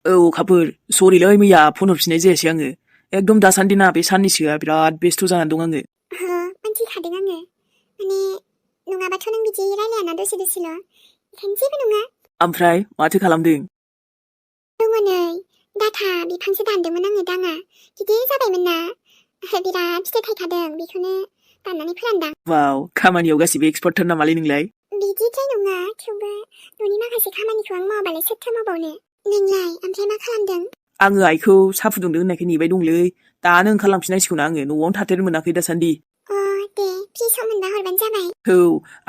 अखाफोर सरिलै मैया फन हरफिननाय जायासै आङो एकदम दासान्दिना बे साननैसोआ बिराद बेस्थ' जानानै दं आङो मिन्थिखादों आङो माने नङाबाथ' नों बिदि रायलायाना दसेल' ओंखायनो जेबो नङा ओमफ्राय माथो खालामदों दङ नै डाटा बिफांसो दानदोंमोन आङो दाङा गिदिर जाबायमोन ना बिराद फिथाइ थायखादों बेखौनो दाननानै फोरानदां वाव खामानियाव गासिबो एक्सपार्टथार नामालै नोंलाय बिदिद्राय नङा थेवबो न'नि माखासे खामानिखौ आं मावाबालाय सोरथो मावबावनो नोंलाय ओमफ्राय मा खालामदों आङो आइखौ साहा फुदुंदों होननायखाय नेबाय दंलै दानो ओंखारलांफिननांसिगौना आङो न'आवनो थाथेरनो मोनाखै दासान्दि दे फ्रि सम मोनबा हरबानो जाबाय औ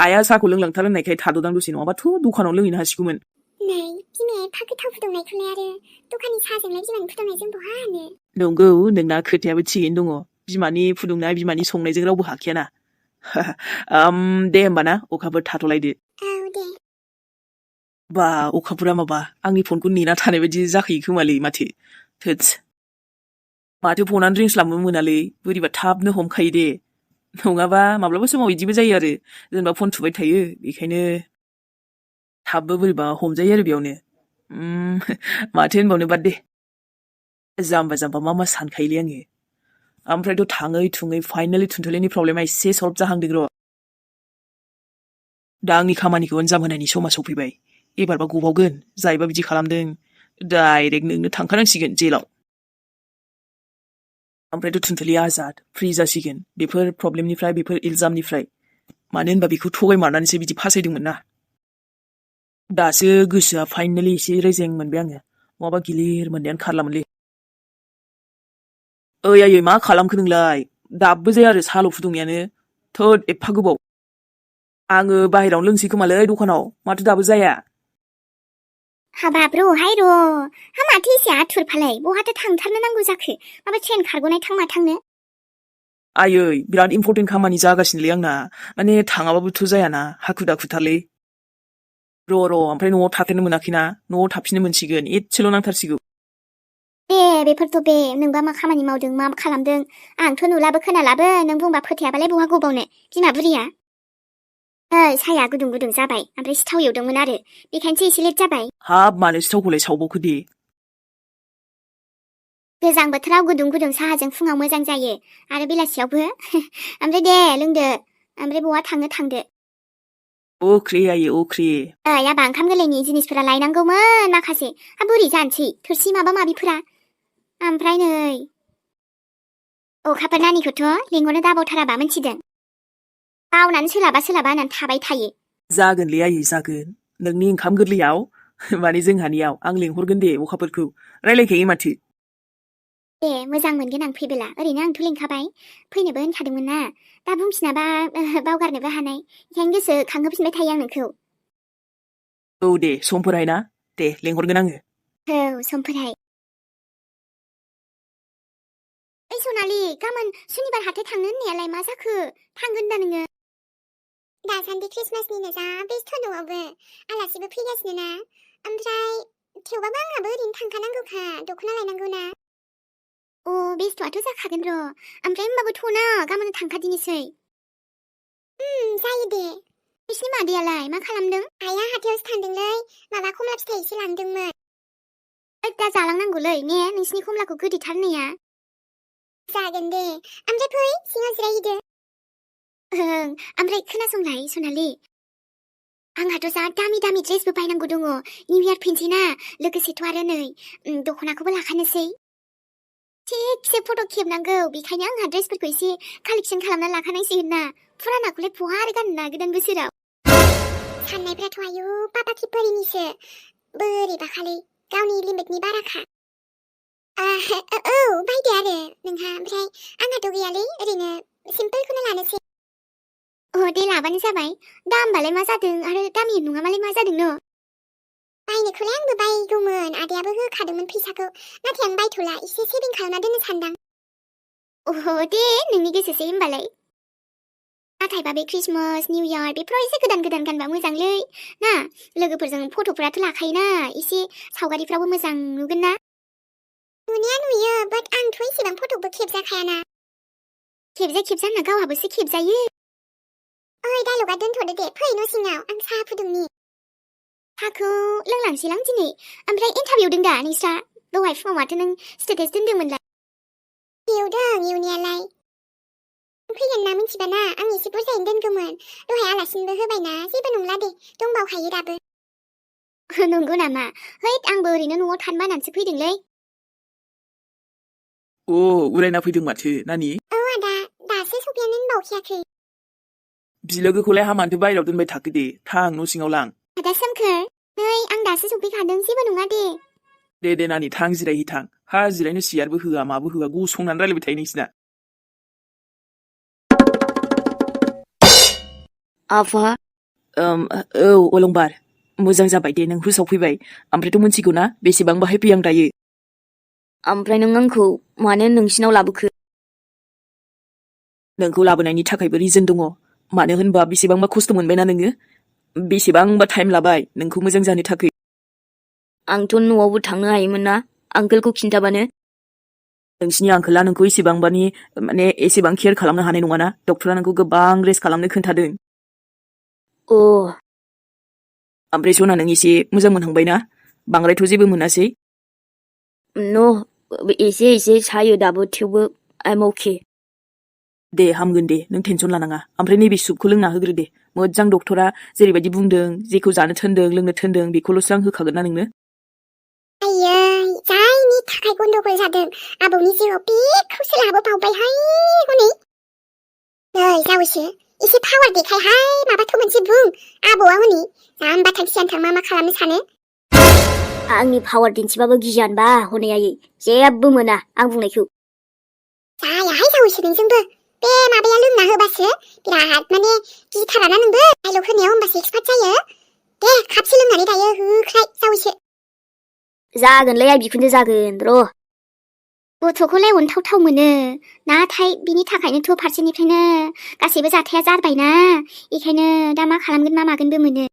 आइया साहाखौ लोंलांथार होननायखाय थाद'दां दसे नङाबाथ' दखानाव लोंहैनो हासिगौमोन नै बिमाया एफा गोथाव फुदुंनायखौलाय आरो दखाननि साहाजोंलाय बिमानि फुदुंनायजों बहा हानो नंगौ नोंना खोथायाबो थिगैनो दङ बिमानि फुदुंनाय बिमानि संनायजों रावबो हाखायाना दे होमबा ना अखाफोर थाथ'लायदो औ दे बा अखाफोरा माबा आंनि फनखौ नेना थानाय बायदि जाखैयो खोमालै माथो थोदस माथो फनानो रिंस्लाबनो मोनालै बोरैबा थाबनो हमखायो दे नङाबा माब्लाबा समाव बिदिबो जायो आरो जेनेबा फन थुबाय थायो बेखायनो थाबबो बोरैबा हमजायो आरो बेयावनो माथो होनबावनो बाद दे जाम्बा जाम्बा मा सानखायोलै आङो ओमफ्रायथ' थाङै थुङै फाइनालि थुनथुलिनि प्रब्लेमा एसे सल्भ जाहांदों र' दा आंनि खामानिखौ आनजाम होनायनि समा सफैबाय एबारबा गबावगोन जायबा बिदि खालामदों डाइरेक्ट नोंनो थांखानांसिगोन जेलाव ओमफ्रायथ' थुनथुलिया आजाद फ्रि जासिगोन बेफोर प्रब्लेमनिफ्राय बेफोर इल्जामनिफ्राय मानो होनबा बेखौ थगायमारनानैसो बिदि फासायदोंमोन ना दासो गोसोआ फाइनालि एसे रेजें मोनबाय आङो नङाबा गिलिर मोननायानो खारलामोनलै ओइ आयै मा खालामखो नोंलाय दाबो जाया आरो साहाल' फुदुंनायानो थोद एफा गोबाव आङो बाहेरावनो लोंसै खोमालै दखानाव माथो दाबो जाया हाबाब र'हाय हा माथो एसे आथुरफालाय बहाथो थांथारनो नांगौ जाखो माबा ट्रेन खारग'नाय थां माथांनो आयै बिराद इम्परटेन्ट खामानि जागासिनोलै आंना माने थाङाबाबोथ' जायाना हाखु दाखुथारलै र' ओमफ्राय न'आव थाथेरनो मोनाखैना न'आव थाफिननो मोनसिगोन एसेल' नांथारसिगौ बेफोरथ' नोंबा मा खामानि मावदों मा खालामदों आंथ' नुलाबो खोनालाबो नों बुंबा फोथायाबालाय बहा गबावनो बिमा बुरिया साया गुदुं गुदुं जाबाय ओमफ्राय सिथाव एवदोंमोन आरो बेखायनोसो एसे लेट जाबाय हाब मानो सिथावखौलाय सावबावखो दे गोजां बोथोराव गुदुं गुदुं साहाजों फुङाव मोजां जायो आरो बेलासियावबो ओमफ्राय दे लोंदो ओमफ्राय बहा थांदो अख्रे आयै अख्रे याबा ओंखाम गोरलैनि जिनिसफोरा लायनांगौमोन माखासे बोरै जानोसै थोरसि माबा माबिफोरा ओमफ्राय नै अखाफोर नानिखौथ' लेंहरनो दाबावथाराबा मिथिदों बावनानै सोलाबा होननानै थाबाय थायो जागोनलै आयै जागोन नोंनि ओंखाम गोरलैयाव माने जोंहानियाव आं लेंहरगोन दे अखाफोरखौ रायलायखायो माथो दे मोजां मोनगोन आं फैबोला ओरैनो आंथ' लिंखाबाय फैनोबो होनखादोंमोन ना दा बुंफिनाबा बावगारनोबो हानाय बेखायनो गोसो खांहोफिनबाय थायो आं नोंखौ औ दे समफोरहाय ना दे लेंहरगोन आङो औ समफोरहाय ओइ सनालि गाबोन सुनिबार हाथाय थांनो होननायालाय मा जाखो थांगोन दा नोङो दासान्दि क्रिसमासनिनो जा बेस्थ' न'आवबो आलासिबो फैगासिनो ना ओमफ्राय थेवबाबो आंहाबो ओरैनो थांखानांगौखा दख'ना लायनांगौ ना बेस्थ'आथ' जाखागोन र' ओमफ्राय होमबाबो थ'ना गाबोन थांखादिनोसै जायो दे नोंसिनि मादैयालाय मा खालामदों आइया हाथायावसो थांदोंलै माबा खमला फिथाइ एसे लांदोंमोन दा जालांनांगौलै ने नोंसिनि खमलाखौ गोदैथारनाया जागोन दे ओमफ्राय फै सिङाव जिरायहैदो ओमफ्राय खोनासंलाय सनालि आंहाथ' जा दामि दामि ड्रेसबो बायनांगौ दङ निउ इयार फैनोसै ना लोगोसेथ' आरो नै दख'नाखौबो लाखानोसै थिगसे फट' खेबनांगौ बेखायनो आंहा ड्रेसफोरखौ एसे कालेक्सन खालामना लाखानांसिगोन ना फुरानाखौलाय बहा आरो गाननो ना गोदान बोसोराव साननायफ्राथ' आयु पापा किपरिनिसो बोरैबा खालि गावनि लिमिटनि बाराखा औ बायदो आरो नोंहा ओमफ्राय आंहाथ' गैयालै ओरैनो सिम्पोलखौनो लानोसै दे लाबानो जाबाय दामबालाय मा जादों आरो दामि नङाबालाय मा जादों न' बायनोखौलाय आंबो बायगौमोन आदायाबो होखादोंमोन फैसाखौ नाथाय आं बायथ'ला एसे सेभिं खालामना दोननो सानदां दे नोंनि गोसोसै होमबालाय नाथायबा बे क्रिसमास निउ इयार बेफोराव एसे गोदान गोदान गानबा मोजांलै ना लोगोफोरजों फट'फोराथ' लाखायोना एसे सावगारिफ्रावबो मोजां नुगोन ना नुनाया नुयो बाट आंथ' एसेबां फट'बो खेबजाखायाना खेबजा होनना गावहाबोसो खेबजायो ओइ डायलगा दोनथ'दो दे फै न' सिङाव आं साहा फुदुंनि साखौ लोंलांसैलां दिनै ओमफ्राय इन्टारभिउ दों दा नोंस्रा दहाय फुङाव माथो नों स्टेटास दोनदोंमोनलाय एवदों एवनायालाय फैगोन ना मिथिबा ना आं एसे बुरजायैनो दोनगौमोन दहाय आलासिनोबो होबायना जेबो नंला दे दंबावखायो दाबो नंगौ नामा हैद आंबो ओरैनो न'आव थानो बानानैसो फैदोंलै अ उरायना फैदों माथो नानि औ आदा दासो सफैयानो बावखायाखै बिलोगोखौलाय हामानोथो बायहेरायाव दोनबाय थाखो दे थां न' सिङाव लां आदा सोमखोर नै आं दासो सफैखादों जेबो नङा दे दे नानि थां जिरायहै थां हा जिरायनो सियारबो होआ माबो होआ गसंनानै रायलायबाय थायो नोंसिना आफा औ अलंबार मोजां जाबाय दे नों हुसाव फैबाय ओमफ्रायथ' मोनथिगौ ना बेसेबांबा हेपि आं दायो ओमफ्राय नों आंखौ मानो नोंसिनाव लाबोखो नोंखौ लाबोनायनि थाखायबो रिजन दङ मानो होनबा बेसेबांबा खस्थ' मोनबायना नोङो बेसेबांबा टाइम लाबाय नोंखौ मोजां जानो थाखाय आंथ' न'आवबो थांनो हायोमोन ना आंकोलखौ खिन्थाबानो नोंसिनि आंकोला नोंखौ एसेबांबानि माने एसेबां केयार खालामनो हानाय नङाना डक्टरा नोंखौ गोबां रेस्ट खालामनो खोन्थादों अ ओमफ्राय सना नों एसे मोजां मोनहांबायना बांद्रायथ' जेबो मोनासै न' एसे एसे सायो दाबो थेवबो आइ एम अके दे हामगोन दे नों टेनसन लानाङा ओमफ्राय नैबे सुपखौ लोंना होग्रो दे मोजां डक्टरा जेरैबायदि बुंदों जेखौ जानो थोनदों लोंनो थोनदों बेखौल'सो आं होखागोन ना नोंनो आयै जायनि थाखाय गन्डगल जादों आबौनि जिउआव बेखौसो लाबोबावबायहाय हनै नै जावैसो एसे पावार देखायहाय माबाथ' मोनसे बुं आबौआ हनै जाम्बा थांखियानथां मा खालामनो सानो आंनि पावार दिन्थिबाबो गियानबा हनै आयै जेबो मोना आं बुंनायखौ जायाहाय जावैसो नोंजोंबो बे माबाया लोंना होबासो बिराद माने गिथाराना नोंबो डायलग होनायाव होमबासो एक्सपार्ट जायो दे खापसे लोंनानै दायो होख्राय जावैसो जागोनलै आइ बिखुनजो जागोन र' गथ'खौलाय अनथावथाव मोनो नाथाय बिनि थाखायनोथ' फारसेनिफ्रायनो गासैबो जाथाया जारबायना बेखायनो दा मा खालामगोन मा मागोनबो मोनो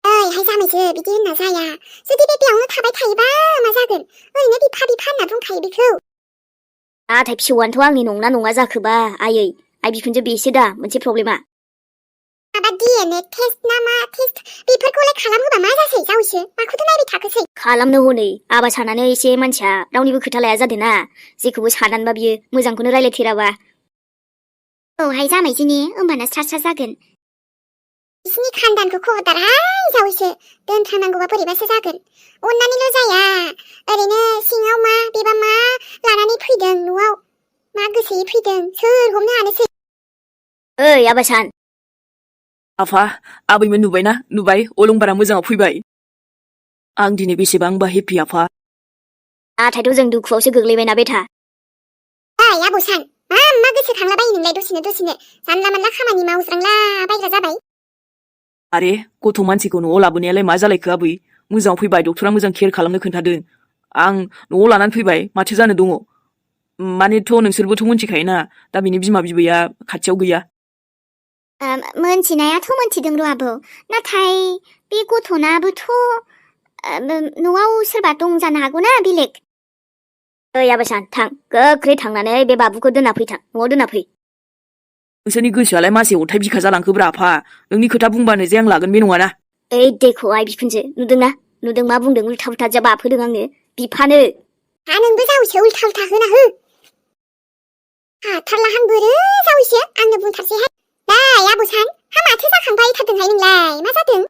ओइहाय जामायजो बिदि होनना जाया जुदि बे बेयावनो थाबाय थायोबा मा जागोन ओरैनो बिफा होनना बुंखायो बेखौ नाथाय फिसौआनोथ' आंनि नंना नङा जाखोबा आयै आइ बिखुनजो बेसो दा मोनसे प्रब्लेमा माबा डिएनए टेस्ट ना मा टेस्ट बेफोरखौलाय खालामहोबा मा जासै जावैसो माखौथो नायबाय थाखोसै खालामनो हनै आबा सानानै एसे मानसिया रावनिबो खोथा लाया जादों ना जेखौबो सानानबा बियो मोजांखौनो रायलायथेराबा औहाय जामायजोनि होमबाना स्रा जागोन बिसिनि खानदानखौ खहरदारहाय जावैसो दोनथारनांगौबा बोरैबासो जागोन अननानैल' जाया ओरैनो सिङाव मा बेबा मा लानानै फैदों न'आव मा गोसोयै फैदों सोर हमनो हानोसै ओइ आबा सान आफा आबैमोन नुबाय अलंबारा मोजाङाव फैबाय आं दिनै बेसेबांबा हेपि आफा नाथायथ' जों दुखुआवसो गोग्लैबायना बेथा ओइ आबौ सान मा गोसोखांलाबायो नोंलाय दसेनो जानला मानला खामानि मावज्रांला बायग्रा जाबाय आरे गथ' मानसिखौ न'आव लाबोनायालाय मा जालायखो आबै मोजाङाव फैबाय डक्टरा मोजां केयार खालामनो खोन्थादों आं न'आव लानानै फैबाय माथो जानो दङ मानेथ' नोंसोरबोथ' मोनथिखायोना दा बिनि बिमा बिबैया खाथियाव गैया मोनथिनायाथ' मोनथिदों र' आबौ नाथाय बे गथ'नाबोथ' न'आव सोरबा दं जानो हागौना बेलेग ओइ आबा सान थां गोख्रै थांनानै बे बाबुखौ दोनना फै थां न'आव दोनना फै नोंसोरनि गोसोआलाय मासे अन्थाइ बिखा जालांखोब्रा आफा नोंनि खोथा बुंबानो जे आं लागोन बे नङाना ओइ देखौ आइ बिखुनजो नुदों मा बुंदों उल्था जा बाफोदों आंनो बिफानो हा नोंबो जावैसो उल्था होना हो हाथारलाहां बोरो जावैसो आंनो बुंथारसैहाय नै आबौ सान माथो जाखांबाय थादोंहाय नोंलाय मा जादों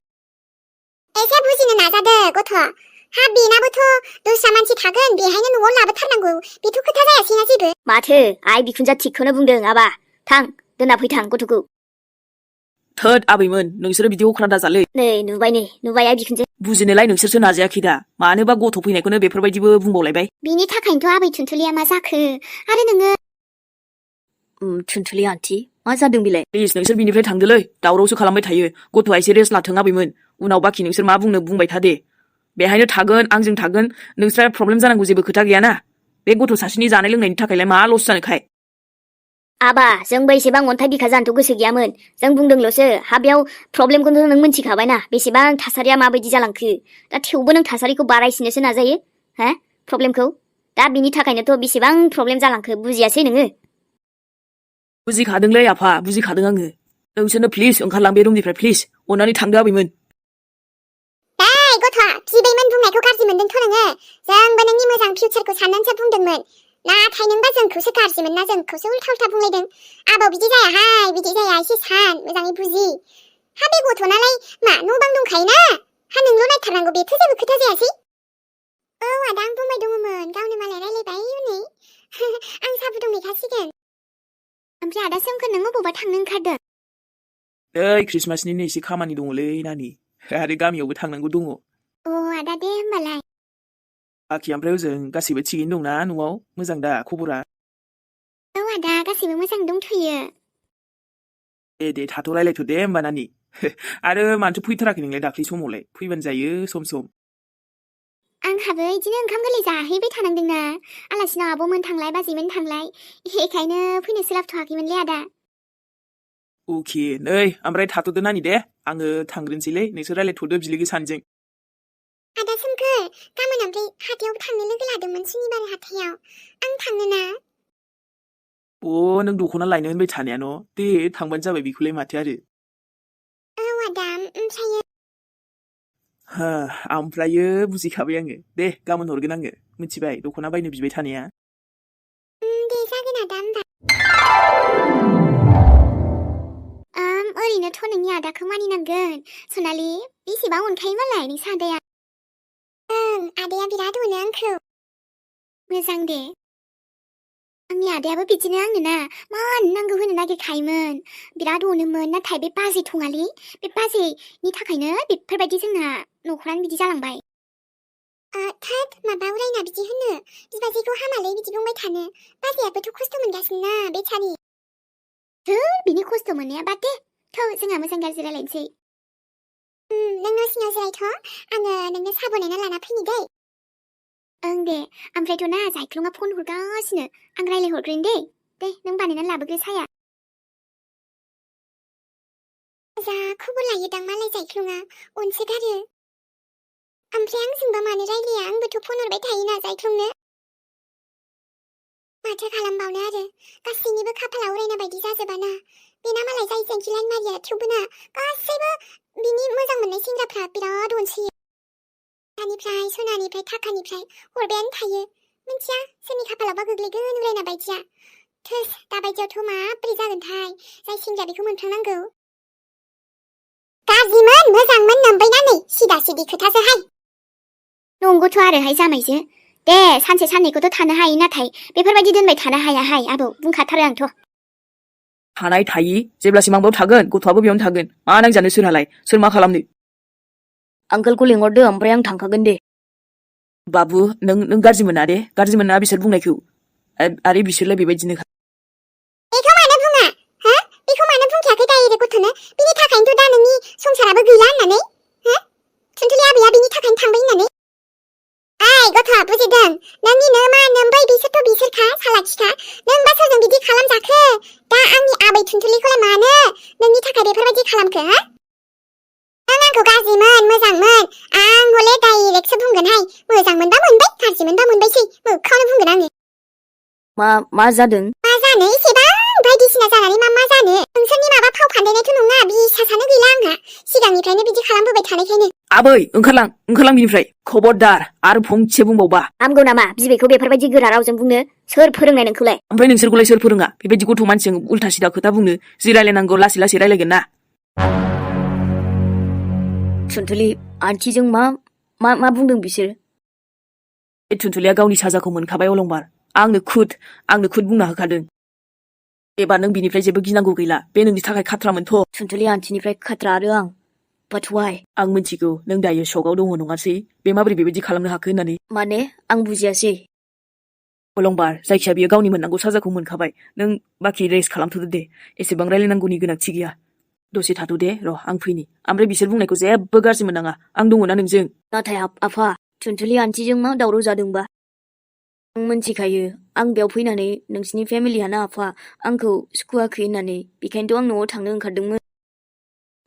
एसे बुजिनो नाजादो गथ' बेनाबोथ' दस्रा मानसि थागोन बेहायनो न'आव लाबोथारनांगौ बेथ' खोथा जायासैना जेबो माथो आइ बिखुनजोआ थिगखौनो बुंदों आबा थां दोनना फै थां गथ'खौ थोद आबैमोन नोंसोरो बिदि अख्रा दाजालै नै नुबाय आइ बिखुनजो बुजिनोलाय नोंसोरसो नाजायाखै दा मानोबा गथ' फैनायखौनो बेफोरबायदिबो बुंबावलायबाय बिनि थाखायनोथ' आबै थुनथुलिया मा जाखो आरो नोङो थुनथुलि आन्टि मा जादों बिलाय प्लिज नोंसोर बिनिफ्राय थांदोलै दावरावसो खालामबाय थायो गथ'आ एसे रेस्ट लाथों आबैमोन उनाव बाखि नोंसोर मा बुंनो बुंबाय था दे बेहायनो थागोन आंजों थागोन नोंस्रा प्रब्लेम जानांगौ जेबो खोथा गैयाना बे गथ' सासेनि जानाय लोंनायनि थाखायलाय मा लस जानोखाय आबा जोंबो एसेबां अन्थाइ बिखा जानोथ' गोसो गैयामोन जों बुंदोंल'सो बेयाव प्रब्लेमखौथ' नों मिन्थिखाबायना बेसेबां थासारिया माबायदि जालांखो दा थेवबो नों थासारिखौ बारायसिनोसो नाजायो हा प्रब्लेमखौ दा बिनि थाखायनोथ' बेसेबां प्रब्लेम जालांखो बुजियासै नोङो बुजिखादोंलै आफा बुजिखादों आङो नोंसोरनो प्लिज ओंखारलां बे रुमनिफ्राय प्लिज अननानै थांदो आबैमोन गथ'आ बिबैमोन बुंनायखौ गाज्रि मोनदोंथ' नोङो जोंबो नोंनि मोजां फिउचारखौ साननानैसो बुंदोंमोन नाथाय नोंबा जोंखौसो गाज्रि मोनना जोंखौसो उल्था उल्था बुंलायदों आबौ बिदि जायाहाय बिदि जाया एसे सान मोजाङै बुजि हा बे गथ'नालाय मा न' बां दंखायोना हा नोंल' नायथारनांगौ बेथ' जेबो खोथा जायासै औ आदा आं बुंबाय दङमोन गावनो मालाय रायलायबाय हनै आं साहा फुदुंहैखासिगोन ओमफ्राय आदा सोमखोर नों अबावबा थांनो ओंखारदों नै ख्रिस्टमासनिनो एसे खामानि दङलै नानि आरो गामियावबो थांनांगौ दङ अ आदा दे होमबालाय बाखि ओमफ्राय ओजों गासैबो थिगैनो दंना न'आव मोजां दा खबरा औ आदा गासैबो मोजां दंथ'यो दे थाथ' रायलायथ' दे होमबा नानि आरो मानोथो फैथाराखै नोंलाय दाख्लै समावलाय फैबानो जायो सम सम आंहाबो इदिनो ओंखाम गोरलै जाहैबाय थानांदोंना आलासिनाव आब'मोन थांलाय बाजैमोन थांलाय बेखायनो फैनो सोलाबथ'वाखैमोनलै आदा अके नै ओमफ्राय थाथ'दो नानि दे आङो थांग्रोनोसैलै नोंसोर रायलायथ'दो बिलोगो सानैजों आदा सोमखोर गाबोन ओमफ्राय हाथायाव थांनो लोगो लादोंमोन सुनिबार हाथायाव आं थांनो ना नों दख'ना लायनो होनबाय थानाया न' दे थांबानो जाबाय बेखौलाय माथो आरो औ आदा ओमफ्रायो ओमफ्रायो बुजिखाबाय आङो दे गाबोन हरगोन आङो मिथिबाय दख'ना बायनो बिबाय थानाया दे जागोन आदा होमबा ओरैनोथ' नोंनि आदाखौ मानिनांगोन सनालि बेसेबां अनखायो मालाय नोंसा आदाया ओं आदाया बिराद अनो आंखौ मोजां दे आंनि आदायाबो बिदिनो आंनो ना मान नांगौ होनो नागिरखायोमोन बिराद अनोमोन नाथाय बे बाजै थङालि बे बाजैनि थाखायनो बेफोरबायदि जोंना न'खरानो बिदि जालांबाय थोद माबा उरायना बिदि होनो बिबाजैखौ हामालै बिदि बुंबाय थानो बाजैयाबोथ' खस्थ' मोनगासिनो ना बेचारि बिनि खस्थ' मोननाया बाद दे थ' जोंहा मोजां गाज्रि रायलायनोसै नों न' सिङाव जिरायथ' आङो नोंनो साहा बनायना लाना फैनि दै ओं दे ओमफ्रायथ' ना जायख्लङा फन हरगासिनो आं रायलायहरग्रोनि दे नों बानायनानै लाबोग्रो साया जा खबर लायोदां मालाय जायख्लङा अनसोगारो ओमफ्राय आंजोंबा मानो रायलाया आंबोथ' फन हरबाय थायोना जायख्लंनो माथो खालामबावनो आरो गासैनिबो खाफाला उरायना बायदि जाजोबाना बेना मालाय जाय जेंखि लाइन मारिया थेवबो ना गासैबो बिनि मोजां मोननाय सेंग्राफ्रा बिराद अनसोयो दानिफ्राय सनानिफ्राय थाखानिफ्राय हरबायानो थायो मिन्थिया सोरनि खाफालावबा गोग्लैगोन उरायना बायदिया थोस दाबायदियावथ' माब्रै जागोनथाय जाय सेंग्राया बेखौ मोनफ्लांनांगौ गाज्रिमोन मोजांमोन नोमबायना नै सिदा सिदि खोथासोहाय नंगौथ' आरोहाय जामायजो दे सानसे साननैखौथ' थानो हायो नाथाय बेफोरबायदि दोनबाय थानो हायाहाय आबौ बुंखाथारो आंथ' थानाय थायि जेब्लासिम आंबो थागोन गथ'आबो बेयावनो थागोन मा नांजानो सोरहालाय सोर मा खालामनो आंकोलखौ लिंहरदो ओमफ्राय आं थांखागोन दे बाबु नों गाज्रि मोना दे गाज्रि मोना बिसोर बुंनायखौ आरो बिसोरलाय बेबायदिनोखा बेखौ मानो बुङा हो बेखौ मानो बुंखायाखै डाइरेक्ट गथ'नो बिनि थाखायनोथ' दा नोंनि संसाराबो गैला होननानै हो थुनथुलि आबैया बिनि थाखायनो थांबाय होननानै गथ'आ बुजिदों नोंनि नोमा नोमबै बिसोरथ' बिसोरखा सालाखिखा नोंबा सोरजों बिदि खालामजाखो दा आंनि आबै थुनथुलिखौलाय मानो नोंनि थाखाय बेफोरबायदि खालामखो हो नों आंखौ गाज्रिमोन मोजांमोन आं हले डाइरेक्टसो बुंगोनहाय मोजां मोनबा मोनबाय गाज्रि मोनबा मोनबायसै मोखाङावनो बुंगोन आङो मा जादों मा जानो एसेबां बायदिसिना जानानै मा जानो नोंसोरनि माबा फाव फान्दायनायथ' नङा बिसासानो गैला आंहा सिगांनिफ्रायनो बिदि खालामबोबाय थानायखायनो आबै ओंखारलां बिनिफ्राय खबरदार आरो फंसे बुंबावबा हामगौ नामा बिबैखौ बेफोरबायदि गोरा रावजों बुंनो सोर फोरोंनाय नोंखौलाय ओमफ्राय नोंसोरखौलाय सोर फोरोङा बेबायदि गथ' मानसिजों उल्था सिदा खोथा बुंनो जि रायलायनांगौ लासै लासै रायलायगोन ना थुनथुलि आन्टिजों मा बुंदों बिसोर बे थुनथुलिया गावनि साजाखौ मोनखाबाय अलंबार आंनो खुद बुंना होखादों एबार नों बिनिफ्राय जेबो गिनांगौ गैला बे नोंनि थाखाय खाथ्रामोनथ' थुनथुलि आन्टिनिफ्राय खाथ्रा आरो आं But why? आं मिथिगौ नों दायो शकआव दङ नङासै बे माबोरै बेबायदि खालामनो हाखो होननानै माने आं बुजियासै अलंबार जायखिया बियो गावनि मोननांगौ साजाखौ मोनखाबाय नों बाखि रेस्ट खालामथ'दो दे एसेबां रायलायनांगौनि गोनांथि गैया दसे थाथ' दे र' आं फैनि ओमफ्राय बिसोर बुंनायखौ जेबो गाज्रि मोननाङा आं दङना नोंजों नाथाय आफा थुनथुलि आन्टिजों मा दावराव जादोंबा आं मिन्थिखायो आं बेयाव फैनानै नोंसिनि फेमिलियानो आफा आंखौ सुखुवाखै होननानै बेखायनोथ' आं न'आव थांनो ओंखारदोंमोन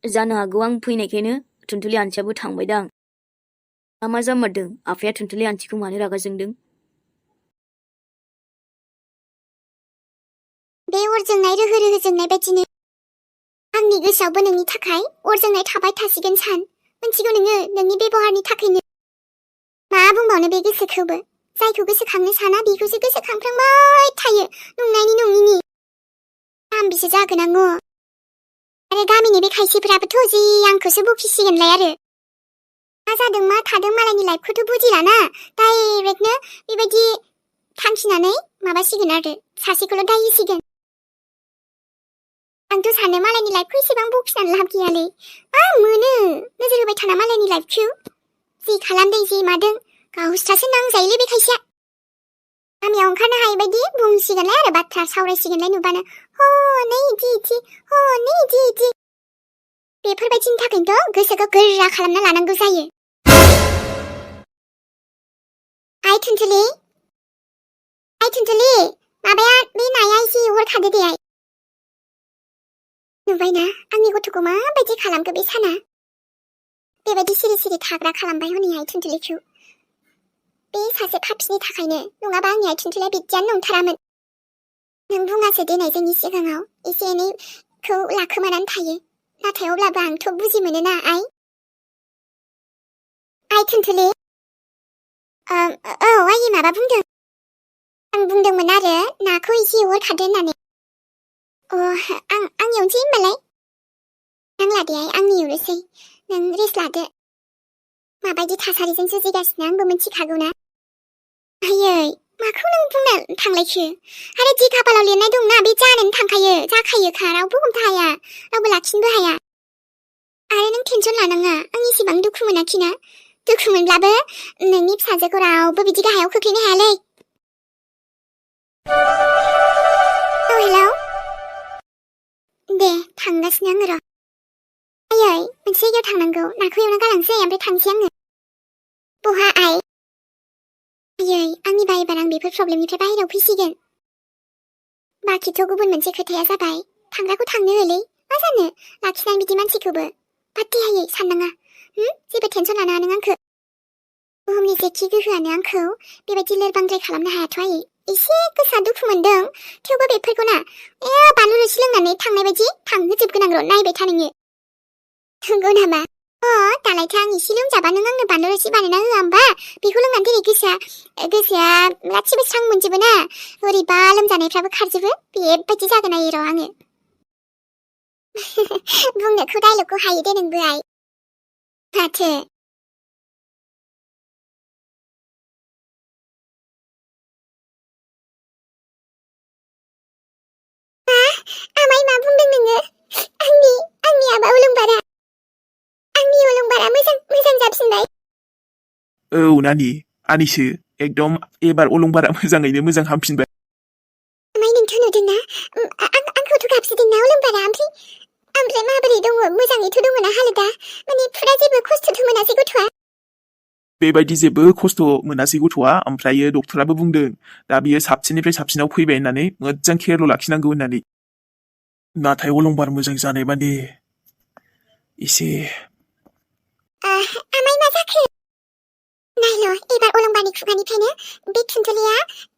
जानो हागौ आं फैनायखायनो थुनथुलि आन्टियाबो थांबायदां मा जामारदों आफाया थुनथुलि आन्टिखौ मानो रागा जोंदों बे अर जोंनाय रोहो जोंनाय बायदिनो आंनि गोसोआवबो नोंनि थाखाय अर जोंनाय थाबाय थासिगोन सान मिन्थिगौ नोङो नोंनि बेबहारनि थाखायनो मा बुंबावनो बे गोसोखौबो जायखौ गोसोखांनो साना बेखौसो गोसोखांफ्लांबाय थायो नंनायनि नङिनि जाम्बिसो जागोन आङो आरो गामिनि बे खायसेफोराबोथ' जि आंखौसो बखिसिगोनलाय आरो मा जादों मा थादों मालायनि लाइफखौथ' बुजिलाना डाइरेक्टनो बेबायदि थांखिनानै माबासिगोन आरो सासेखौल' दाय होसिगोन आंथ' सानो मालायनि लाइफखौ एसेबां बखिनानै लाब गैयालै मा मोनो नोजोर होबाय थाना मालायनि लाइफखौ जि खालामदों जि मादों गावस्रासो नांजायोलै बे खायसेया गामियाव ओंखारनो हायै बायदि बुंसिगोनलाय आरो बाथ्रा सावरायसिगोनलाय नुबानो हनै इदि हनै इदि बेफोरबायदिनि थाखायनोथ' गोसोखौ गोरा खालामना लानांगौ जायो आइ थुनथुलि माबाया बे नाया एसे हरखादो दे आइ नुबायना आंनि गथ'खौ माबायदि खालामखो बे साना बेबायदि सिरि सिरि थाग्रा खालामबाय हनै आइ थुनथुलिखौ बे सासे पापिनि थाखायनो नङाबा आंनि आइ थुनथुलिया बिदियानो नंथारामोन नों बुङासो देनाय जोंनि सिगाङाव एसे एनैखौ लाखोमानानै थायो नाथाय अब्लाबो आंथ' बुजि मोनोना आइ थुनथुलि औ आइ माबा बुंदों आं बुंदोंमोन आरो नाखौ एसे हरखादो होननानै आं एवनोसै होनबालाय नांला दे आइ आंनि एवनोसै नों रेस्ट लादो माबायदि थासारिजों जुजिगासिनो आंबो मिथिखागौ ना आयै माखौ नों बुंनो थांलायखो आरो जि खाफालाव लिरनाय दंना बे जानोनो थांखायो जाखायोखा रावबो हमथा हाया रावबो लाखिनोबो हाया आरो नों टेनसन लानाङा आं एसेबां दुखु मोनाखैना दुखु मोनब्लाबो नोंनि फिसाजोखौ रावबो बिदि गाहायाव खोख्लैनो हायालै हेलौ दे थांगासिनो आङो र' आयै मोनसे जायगायाव थांनांगौ नाखौ एवना गालांसै ओमफ्राय थांसै आङो बहा आइ आयै आंनिबा एबार आं बेफोर प्रब्लेमनिफ्राय बाहेरायाव फैसिगोन बाखिथ' गुबुन मोनसे खोथाया जाबाय थांग्राखौ थांनो होलै मा जानो लाखिनाय बिदि मानसिखौबो बाद दे आयै साननाङा जेबो टेनसन लानाङा नों आंखौ बुहुमनि जेखि गोहोआनो आंखौ बेबायदि लोरबांद्राय खालामनो हायाथ' आयै एसे गोसा दुखु मोनदों थेवबो बेफोरखौ ना बानलु रोसि लोंनानै थांनाय बायदि थांहोजोबगोन आं र' नायबाय था नोङो नंगौ नामा दालायथ' आं एसे लोमजाबा नों आंनो बानलु रोसि बानायना होआ होमबा बेखौ लोंनानै दिनै गोसोआ गासिबो स्रां मोनजोबो ना बोरैबा लोमजानायफ्राबो खारजोबो बेबायदि जागोन आयै र' आङो बुंनोखौ डायलगखौ हायो दे नोंबो आइ माथो आमाय मा बुंदों नोङो आंनि आबा अलंबारा मोजां जाफिनबाय औ नानि आनिसो एकदम एबार अलंबारा मोजाङैनो मोजां हामफिनबाय आमाय नोंथ' नुदोंना आंखौथ' गाबज्रिदोंना अलंबारा ओमफ्राय माबोरै दङ मोजाङैथ' दङ ना हालोदा माने फुरा जेबो खस्थ'थ' मोनासै गथ'आ बेबायदि जेबो खस्थ' मोनासै गथ'आ ओमफ्रायो डक्टराबो बुंदों दा बियो साबसिननिफ्राय साबसिनाव फैबाय होननानै मोजां केयारल' लाखिनांगौ होननानै नाथाय अलंबार मोजां जानाय माने एसे आमाय मा जाखो नायल' एबार अलंबारनि खुगानिफ्रायनो बे थुनथुलिया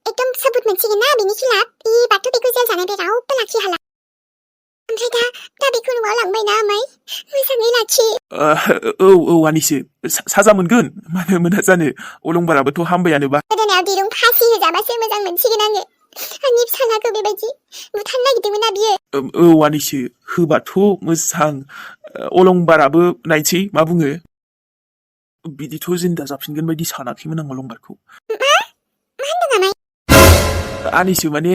एकदम सबुत मोनसिगोन ना बेनि खिलाफ एबारथ' बेखौ जेल जानायनिफ्राय रावबो लाखि हाला ओमफ्राय दा बेखौ न'आव लांबायना आमाय मोजाङै लाखि औ आनिसो साजा मोनगोन मानो मोना जानो अलंबाराबोथ' हामबायानोबा गोदोनायाव दिरुं फासि होजाबासो मोजां मोनसिगोन आङो आंनि फिसालाखौ बेबायदि बुथारनो नागिरदोंमोन ना बियो औ आनिसो होबाथ' मोजां अलंबाराबो नायसै मा बुङो बिदिथ' जिन्दा जाफिनगोन बायदि सानाखैमोन आं अलंबारखौ मा होनदों आमाय आनिसो माने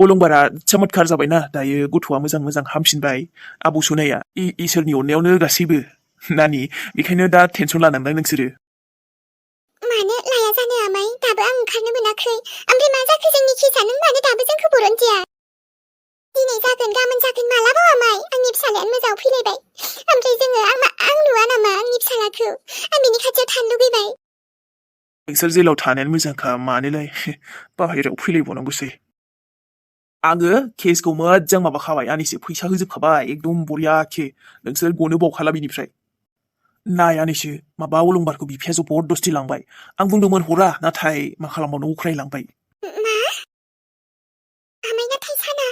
अलंबारा चमत्कार जाबायना दायो गथ'आ मोजां हामफिनबाय आबौ सुनाया इसोरनि अननायावनो गासैबो नानि बेखायनो दा टेनसन लानांला नोंसोरो मानो लाया जानो आमाय दाबो आं ओंखारनो मोनाखै ओमफ्राय मा जाखो जोंनि केसा नों मानो दाबो जोंखौ बरनदिया दिनै जागोन गाबोन जागोन मालाबाव आमाय आंनि फिसालायानो मोजाङाव फैलायबाय ओमफ्राय जोङो आं नुवा नामा आंनि फिसालाखौ आं बिनि खाथियाव थानो लुगैबाय नोंसोर जेलाव थानायानो मोजांखा मानोलाय बाहेरायाव फैलायबावनांगौसै आङो केसखौ मोजां माबाखाबाय आनिसो फैसा होजोबखाबाय एकदम बरियाखे नोंसोर गनो बावखाला बिनिफ्राय नाय आनिसो माबा अलंबारखौ बिफाया जबरदस्ति लांबाय आं बुंदोंमोन हरा नाथाय मा खालामबावनो अख्राय लांबाय मा आमाय नाथाय साना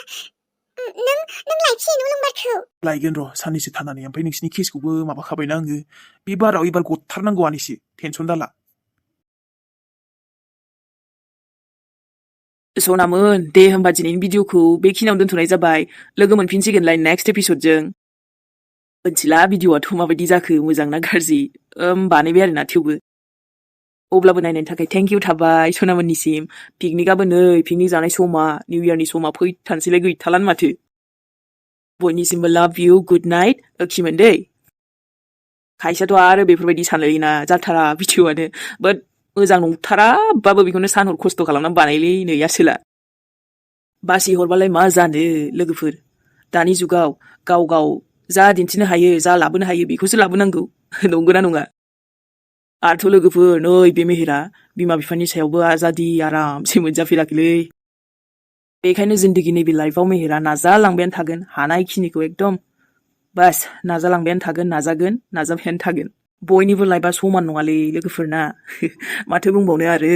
नों नों लायफिन उलुंबारखौ लायगोन र' साननैसो थानानै ओमफ्राय नोंसिनि केसखौबो माबाखाबायना आङो बे बाराव एबार गथारनांगौ आनैसो टेनसन दाला सनामोन दे होमबा दिनैनि भिडिअखौ बेखिनियावनो दोनथ'नाय जाबाय लोगो मोनफिनसिगोनलाय नेक्स्ट एपिसडजों मिथिला भिडिअआथ' माबायदि जाखो मोजां ना गाज्रि बानायबाय आरोना थेवबो अब्लाबो नायनायनि थाखाय थेंक इउ थाबाय सनामोननिसिम पिकनिकआबो नै पिकनिक जानाय समा निउ इयारनि समा फैथारनोसैलाय गैथालानो माथो बयनिसिमबो लाभ इउ गुड नाइट ओखिमोन दै खायसेयाथ' आरो बेफोरबायदि सानलायोना जाथारा भिडिअआनो बाट मोजां नंथाराबाबो बेखौनो सानहर खस्थ' खालामनानै बानायलै नै आसोला बासि हरबालाय मा जानो लोगोफोर दानि जुगाव गाव गाव जा दिन्थिनो हायो जा लाबोनो हायो बेखौसो लाबोनांगौ नंगौना नङा आरोथ' लोगोफोर नै बे मेहेरा बिमा बिफानि सायावबो आजादि आरामसे मोनजाफेराखैलै बेखायनो जिन्दगि नैबे लाइफआव मेहेरा नाजालांबायानो थागोन हानायखिनिखौ एकदम बास नाजालांबायानो थागोन नाजाबायानो थागोन बयनिबो लाइफआ समान नङालै लोगोफोरना माथो बुंबावनो आरो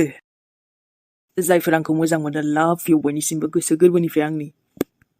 जायफोर आंखौ मोजां मोनो लाभ इउ बयनिसिमबो गोसो गोरबोनिफ्राय आंनि